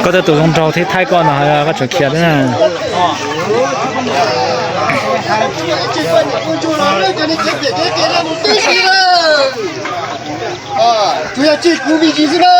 Koj tej tus zoo nraug thiab thaij koj no, koj tseem khiav thiab na. Tsuas yog tseg kuv me ntsis xwb na.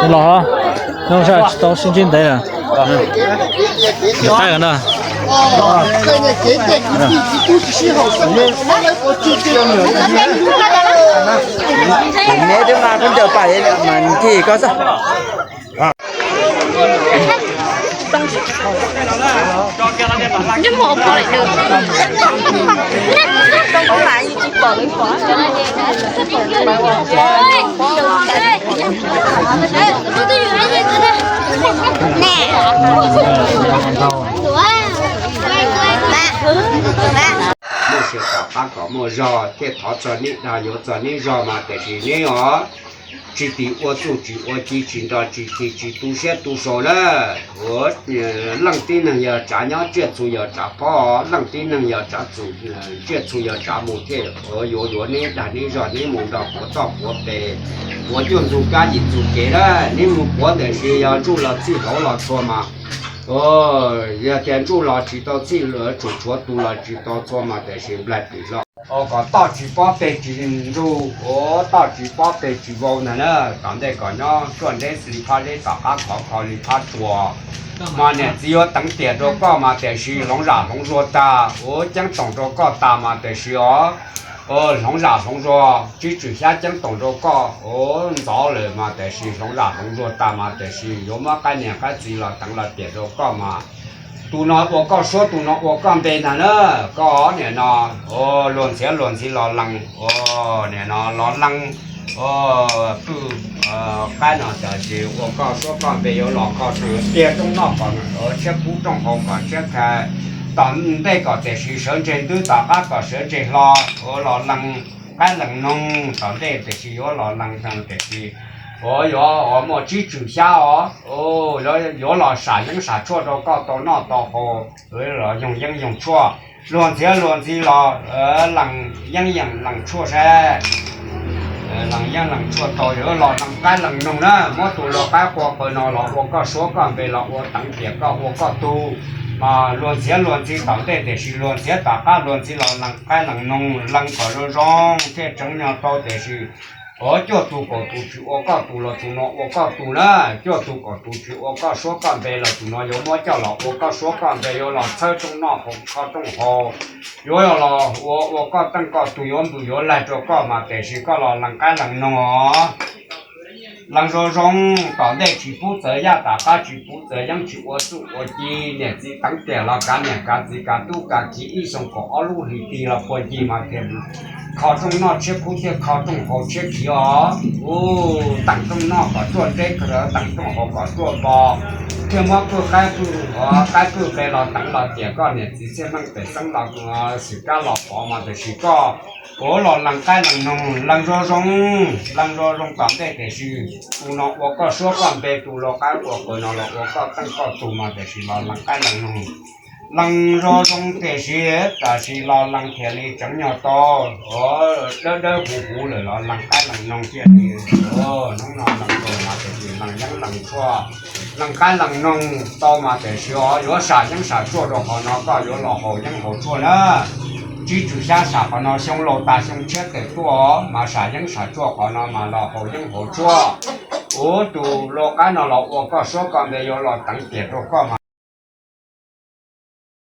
Los, no sab tsis tau sib ntsib ntev lawm. Nws qaib no. Kuv me twb nqa khaub ncaws pais mas ncig koj xwb. Muaj siab tom qab kom muaj zog thiaj thov txog neb dag yuav txog neb zog mas tiam sis neb os tsis tim ua txuj tsis ua ci tsis nrog tsis tis tsis tu siab tu saud na. Ua leej tib neeg yog tsav nyob tsiaj txhu yog tsav phob, leej tib neeg yog tsav txhu tsiaj txhu yog tsav mus thiaj yuav yuav neb dag neb zog neb mus nrog puav txoj puav pes, puav cuaj ntxug kab yim ntxug kev na. Neb mus puav tiam sis yog ntsuj los txhij hauv los txhua mas, yog tias ntsuj los tsis tau txhij, tsum tshuav tus los tsis tau txhua mas tiam sis nplaig pim hlo. Kom toj tsis pob peg tsis ntug, ua toj tsis pob peg tsis vau ntag na. Tom ntej kom nyob ruaj nreb li phab zeb tom qab khov kho li phab tsuas, mas niam txiv yuav teev tiam rau koj mas tiam sis hloov zam hloov zua tag, ua ceeb toom rau koj tas mas tiam sis os, hloov zam hloov zua tsib tswm xyab ceeb toom rau koj ua ntxov lawm mas tiam sis hloov zam hloov zua tag mas tiam sis yuav muab qaib niam qaib txiv los teev los tiam rau koj mas tus no ua koj suab tus no ua koj npe ntag na. Koj niam no luag ntxhiav luag ntxhiv los lees, niam no los lees, pwj qaib no tiam sis ua koj suab koj npe yuav los kho tus tiag rooj noj kom tshiab kub rooj haus kom tshiab kha, tom ntej kom tiam sis sawv ntseg ntub tom qab kom sawv ntseg hlo, ua los lees qaib lees noog tom ntej tiam sis yuav los lees tiam sis ua yuav muaj tsib tswm xyab os, yuav los sam yeeb sam tshuaj rau koj tau noj tau haus, los yoog yeeb yoog tshuaj, luag ntxhiav luag ntxhiv los lees yeeb yeej lees tshuaj saib. Lees yeeb lees tshuaj tau yuav los lees qaib lees noog na, muab tus lau qaib qua qw no los ua koj suab koj npe los ua teev tiam koj ua koj tug, mas luag ntxhiav luag ntxhiv tom ntej tiam sis luag ntxhiav tom qab luag ntxhiv los lees qaib lees noog lees kom zoo zoo thiaj tseev nyo tau tiam sis ua cuaj tug kaum tus tsis ua koj tus los tus no ua koj tus na, cuaj tug kaum tus tsis ua koj suab koj npe los tus no yuav muab coj los ua koj suab koj npe yuav los txhawb rooj noj kho rooj haus, yuav los ua ua koj teej koj tug yuav npws yuav laig rau koj mas tiam sis koj los lees qaib lees noog os. Lees zoo zoo, tom ntej tsis pub txawv yaj tom qab tsis pub txawv yeeb tsis ua txuj ua ci niam txiv teev tiam los kav niam kav txiv kav tub kav kiv ib xyoo kaum ob lub hlis tig los puag ncig mas thiaj kho rooj noj tshiab kub thiaj kho rooj haus tshiab khiv os. Ua teem rooj noj kom ruaj nreb, teem rooj haus kom ruaj npo, thiaj muab pwj qaib pwj, qaib pwj qe los teev los tiam koj niam txiv txhiaj meej pem xeeb los xwm kab los pov mas tiam sis koj ua los lees qaib lees noog lees zoo zoo, lees zoo zoo tom ntej tiam sis tus no ua koj suab koj npe tus lau qaib qua qw no los ua koj teej koj tug mas tiam sis los lees qaib lees noog lees zoo zoo tiam sis tam sis los lees thiaj li tseev nyo tau, dawb dawb huv huv lawm los lees qaib lees noog thiaj li, hnub no lees tau mas tiam sis lees yeeb lees tshuaj, lees qaib lees noog tau mas tiam sis os yuav sam yeeb sam tshuaj rau qhov no koj yuav los haus yeeb haus tshuaj na. Tsib tswm xyab sam qhov no xyoo laus tas xyoo tshiab tawm tuaj mas sam yeeb sam tshuaj qhov no mas los haus yeeb haus tshuaj. Ua tus lau qaib no los ua koj suab koj npe yuav los teev tiam rau koj mas